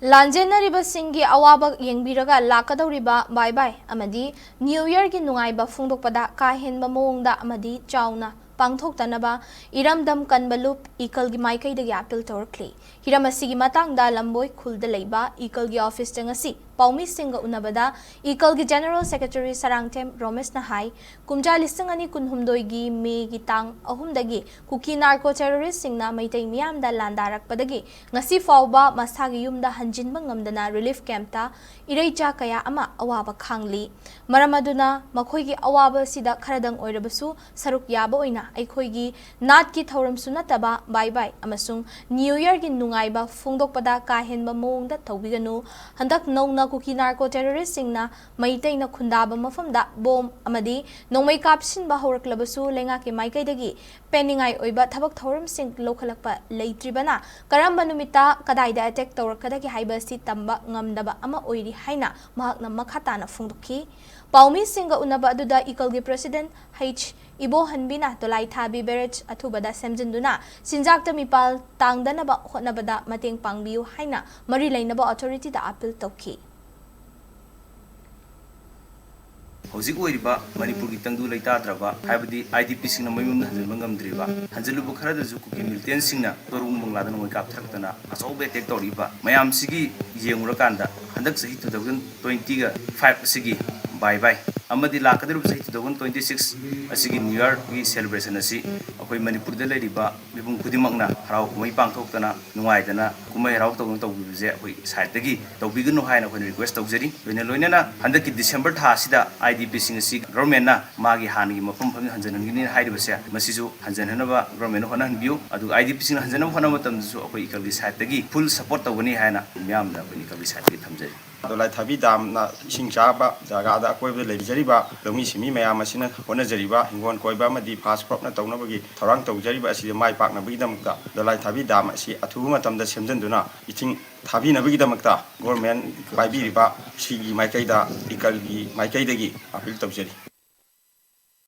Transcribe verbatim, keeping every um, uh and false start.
ꯂꯥꯟꯖꯦꯟꯅꯔꯤꯕꯁꯤꯡꯒꯤ ꯑꯋꯥꯕ ꯌꯦꯡꯕꯤꯔꯒ ꯂꯥꯛꯀꯗꯧꯔꯤꯕ ꯕꯥꯏ ꯕꯥꯏ ꯑꯃꯗꯤ ꯅ꯭ꯌꯨ ꯌꯔꯒꯤ ꯅꯨꯡꯉꯥꯏꯕ ꯐꯣꯡꯗꯣꯛꯄꯗ ꯀꯥ ꯍꯦꯟꯕ ꯃꯑꯣꯡꯗ ꯑꯃꯗꯤ ꯆꯥꯎꯅ ꯄꯥꯡꯊꯣꯛꯇꯅꯕ ꯏꯔꯝꯗꯝ ꯀꯟꯕ ꯂꯨꯞ ꯏꯀꯜꯒꯤ ꯃꯥꯏꯀꯩꯗꯒꯤ ꯑꯥꯄꯤꯜ ꯇꯧꯔꯛꯂꯤ꯫ ꯍꯤꯔꯝ ꯑꯁꯤꯒꯤ ꯃꯇꯥꯡꯗ ꯂꯝꯕꯣꯏ ꯈꯨꯜꯗ ꯂꯩꯕ ꯏꯀꯜꯒꯤ ꯑꯣꯐꯤꯁꯇ ꯉꯁꯤ ꯄꯥꯎꯃꯤꯁꯤꯡꯒ ꯎꯅꯕꯗ ꯏꯀꯜꯒꯤ ꯖꯦꯅꯔꯦꯜ ꯁꯦꯀ꯭ꯔꯦꯇꯔꯤ ꯁꯔꯥꯡꯊꯦꯝ ꯔꯣꯃꯦꯁꯅ ꯍꯥꯏ, ꯀꯨꯝꯖꯥ ꯂꯤꯁꯤꯡ ꯑꯅꯤ ꯀꯨꯟꯍꯨꯝꯗꯣꯏꯒꯤ ꯃꯦꯒꯤ ꯇꯥꯡ ꯑꯍꯨꯝꯗꯒꯤ ꯀꯨꯀꯤ ꯅꯥꯔꯀꯣ ꯇꯦꯔꯣꯔꯤꯁꯁꯤꯡꯅ ꯃꯩꯇꯩ ꯃꯤꯌꯥꯝꯗ ꯂꯥꯟꯗꯥꯔꯛꯄꯗꯒꯤ ꯉꯁꯤ ꯐꯥꯎꯕ ꯃꯁꯥꯒꯤ ꯌꯨꯝꯗ ꯍꯟꯖꯤꯟꯕ ꯉꯝꯗꯅ ꯔꯤꯂꯤꯐ ꯀꯦꯝꯞꯇ ꯏꯔꯩꯆꯥ ꯀꯌꯥ ꯑꯃ ꯑꯋꯥꯕ ꯈꯥꯡꯂꯤ꯫ ꯃꯔꯝ ꯑꯗꯨꯅ ꯃꯈꯣꯏꯒꯤ ꯑꯋꯥꯕ ꯑꯁꯤꯗ ꯈꯔꯗꯪ ꯑꯣꯏꯔꯕꯁꯨ ꯁꯔꯨꯛ ꯌꯥꯕ ꯑꯣꯏꯅ ꯑꯩꯈꯣꯏꯒꯤ ꯅꯥꯠꯀꯤ ꯊꯧꯔꯝꯁꯨ ꯅꯠꯇꯕ ꯕꯥꯏ ꯕꯥꯏ ꯑꯃꯁꯨꯡ ꯅ꯭ꯌꯨ ꯌꯔꯒꯤ ꯅꯨꯡꯉꯥꯏꯕ ꯐꯣꯡꯗꯣꯛꯄꯗ ꯀꯥ ꯍꯦꯟꯕ ꯃꯑꯣꯡꯗ ꯇꯧꯕꯤꯒꯅꯨ꯫ ꯍꯟꯗꯛ ꯅꯧꯅ ꯀꯨꯀꯤ ꯅꯥꯔꯀꯣ ꯇꯦꯔꯣꯔꯤꯁꯁꯤꯡꯅ ꯃꯩꯇꯩꯅ ꯈꯨꯟꯗꯥꯕ ꯃꯐꯝꯗ ꯕꯣꯝ ꯑꯃꯗꯤ ꯅꯣꯡꯃꯩ ꯀꯥꯞꯁꯤꯟꯕ ꯍꯧꯔꯛꯂꯕꯁꯨ ꯂꯩꯉꯥꯛꯀꯤ ꯃꯥꯏꯀꯩꯗꯒꯤ ꯄꯦꯟꯅꯤꯡꯉꯥꯏ ꯑꯣꯏꯕ ꯊꯕꯛ ꯊꯧꯔꯝꯁꯤꯡ ꯂꯧꯈꯠꯂꯛꯄ ꯂꯩꯇ꯭ꯔꯤꯕꯅ ꯀꯔꯝꯕ ꯅꯨꯃꯤꯠꯇ ꯀꯗꯥꯏꯗ ꯑꯦꯇꯦꯛ ꯇꯧꯔꯛꯀꯗꯒꯦ ꯍꯥꯏꯕ ꯑꯁꯤ ꯇꯝꯕ ꯉꯝꯗꯕ ꯑꯃ ꯑꯣꯏꯔꯤ ꯍꯥꯏꯅ ꯃꯍꯥꯛꯅ ꯃꯈꯥ ꯇꯥꯅ ꯐꯣꯡꯗꯣꯛꯈꯤ꯫ ꯄꯥꯎꯃꯤꯁꯤꯡꯒ ꯎꯅꯕ ꯑꯗꯨꯗ ꯏꯀꯜꯒꯤ ꯄ꯭ꯔꯁꯤꯗꯦꯟ ꯍꯩꯆ ꯏꯕꯣꯍꯟꯕꯤꯅ ꯗꯣꯂꯥꯏꯊꯥꯕꯤ ꯕꯦꯔꯦꯖ ꯑꯊꯨꯕꯗ ꯁꯦꯝꯖꯤꯟꯗꯨꯅ ꯆꯤꯟꯖꯥꯛꯇ ꯃꯤꯄꯥꯜ ꯇꯥꯡꯗꯅꯕ ꯍꯣꯠꯅꯕꯗ ꯃꯇꯦꯡ ꯄꯥꯡꯕꯤꯌꯨ ꯍꯥꯏꯅ ꯃꯔꯤ ꯂꯩꯅꯕ ꯑꯣꯊꯣꯔꯤꯇꯤꯗ ꯑꯥꯄꯤꯜ ꯇꯧꯈꯤ꯫ ꯍꯧꯖꯤꯛ ꯑꯣꯏꯔꯤꯕ ꯃꯅꯤꯄꯨꯔꯒꯤ ꯇꯪꯗꯨ ꯂꯩꯇꯥꯗ꯭ꯔꯕ, ꯍꯥꯏꯕꯗꯤ ꯑꯥꯏ ꯗꯤ ꯄꯤꯁꯤꯡꯅ ꯃꯌꯨꯝꯗ ꯍꯟꯖꯤꯟꯕ ꯉꯝꯗ꯭ꯔꯤꯕ, ꯍꯟꯖꯤꯜꯂꯨꯕ ꯈꯔꯗꯁꯨ ꯀꯨꯀꯤ ꯃꯤꯂꯤꯇꯦꯟꯁꯤꯡꯅ ꯇꯣꯔꯨꯡ ꯕꯪꯂꯥꯗ ꯅꯣꯡꯃꯩ ꯀꯥꯞꯊꯔꯛꯇꯅ ꯑꯆꯧꯕ ꯑꯦꯇꯦꯛ ꯇꯧꯔꯛꯏꯕ ꯃꯌꯥꯝꯁꯤꯒꯤ ꯌꯦꯡꯉꯨꯔꯀꯥꯟꯗ, ꯍꯟꯗꯛ ꯆꯍꯤ two thousand twenty five ꯑꯁꯤꯒꯤ ꯕꯥꯏ ꯕꯥꯏ ꯑꯃꯗꯤ ꯂꯥꯛꯀꯗꯧꯔꯤꯕ ꯆꯍꯤ two thousand twenty six ꯑꯁꯤꯒꯤ ꯅ꯭ꯌꯨ ꯌꯔꯒꯤ ꯁꯦꯂꯦꯕ꯭ꯔꯦꯁꯟ ꯑꯁꯤ ꯑꯩꯈꯣꯏ ꯃꯅꯤꯄꯨꯔꯗ ꯂꯩꯔꯤꯕ ꯃꯤꯄꯨꯝ ꯈꯨꯗꯤꯡꯃꯛꯅ ꯍꯔꯥꯎ ꯀꯨꯝꯍꯩ ꯄꯥꯡꯊꯣꯛꯇꯅ ꯅꯨꯡꯉꯥꯏꯗꯅ ꯀꯨꯝꯍꯩ ꯍꯔꯥꯎ ꯇꯧꯗꯅ ꯇꯧꯕꯤꯕꯁꯦ ꯑꯩꯈꯣꯏ ꯁꯥꯏꯠꯇꯒꯤ ꯇꯧꯕꯤꯒꯅꯨ ꯍꯥꯏꯅ ꯑꯩꯈꯣꯏꯅ ꯔꯤꯀ꯭ꯋꯦꯁ ꯇꯧꯖꯔꯤ꯫ ꯂꯣꯏꯅ ꯂꯣꯏꯅꯅ ꯍꯟꯗꯛꯀꯤ ꯗꯤꯁꯦꯝꯕꯔ ꯊꯥ ꯑꯁꯤꯗ ꯑꯥꯏ ꯗꯤ ꯄꯤꯁꯤꯡ ꯑꯁꯤ ꯒꯚꯔꯟꯃꯦꯟꯠꯅ ꯃꯥꯒꯤ ꯍꯥꯟꯅꯒꯤ ꯃꯐꯝ ꯃꯐꯝꯗ ꯍꯟꯖꯤꯟꯍꯟꯒꯅꯤ ꯍꯥꯏꯔꯤꯕꯁꯦ, ꯃꯁꯤꯁꯨ ꯍꯟꯖꯤꯟꯍꯟꯅꯕ ꯒꯚꯔꯟꯃꯦꯟꯠꯅ ꯍꯣꯠꯅꯍꯟꯕꯤꯌꯨ꯫ ꯑꯗꯨꯒ ꯑꯥꯏ ꯗꯤ ꯄꯤꯁꯤꯡꯅ ꯍꯟꯖꯤꯟꯅꯕ ꯍꯣꯠꯅꯕ ꯃꯇꯝꯗꯁꯨ ꯑꯩꯈꯣꯏ ꯏꯀꯜꯒꯤ ꯁꯥꯏꯠꯇꯒꯤ ꯐꯨꯜ ꯁꯄꯣꯔꯠ ꯇꯧꯒꯅꯤ ꯍꯥꯏꯅ ꯃꯤꯌꯥꯝꯗ ꯑꯩꯈꯣꯏ ꯏꯀꯜꯒꯤ ꯁꯥꯏꯠꯇꯒꯤ ꯊꯝꯖꯔꯤ꯫ ꯗꯣꯂꯥꯏ ꯊꯥꯕꯤ ꯗꯥꯝꯅ ꯏꯁꯤꯡ ꯆꯥꯕ ꯖꯒꯥꯗ ꯑꯀꯣꯏꯕꯗ ꯂꯩꯖꯔꯤꯕ ꯂꯧꯃꯤ ꯁꯤꯟꯃꯤ ꯃꯌꯥꯝ ꯑꯁꯤꯅ ꯍꯣꯠꯅꯖꯔꯤꯕ ꯍꯤꯡꯒꯣꯜ ꯀꯣꯏꯕ ꯑꯃꯗꯤ ꯐꯥꯁ ꯀ꯭ꯔꯣꯞꯅ ꯇꯧꯅꯕꯒꯤ ꯊꯧꯔꯥꯡ ꯇꯧꯖꯔꯤꯕ ꯑꯁꯤꯗ ꯃꯥꯏ ꯄꯥꯛꯅꯕꯒꯤꯗꯃꯛꯇ ꯗꯣꯂꯥꯏ ꯊꯥꯕꯤ ꯗꯥꯝ ꯑꯁꯤ ꯑꯊꯨꯕ ꯃꯇꯝꯗ ꯁꯦꯝꯖꯤꯟꯗꯨꯅ ꯏꯁꯤꯡ ꯊꯥꯕꯤꯅꯕꯒꯤꯗꯃꯛꯇ ꯒꯣꯔꯃꯦꯟ ꯄꯥꯏꯕꯤꯔꯤꯕ ꯁꯤꯒꯤ ꯃꯥꯏꯀꯩꯗ, ꯏꯀꯜꯒꯤ ꯃꯥꯏꯀꯩꯗꯒꯤ ꯑꯥꯄꯤꯜ ꯇꯧꯖꯔꯤ꯫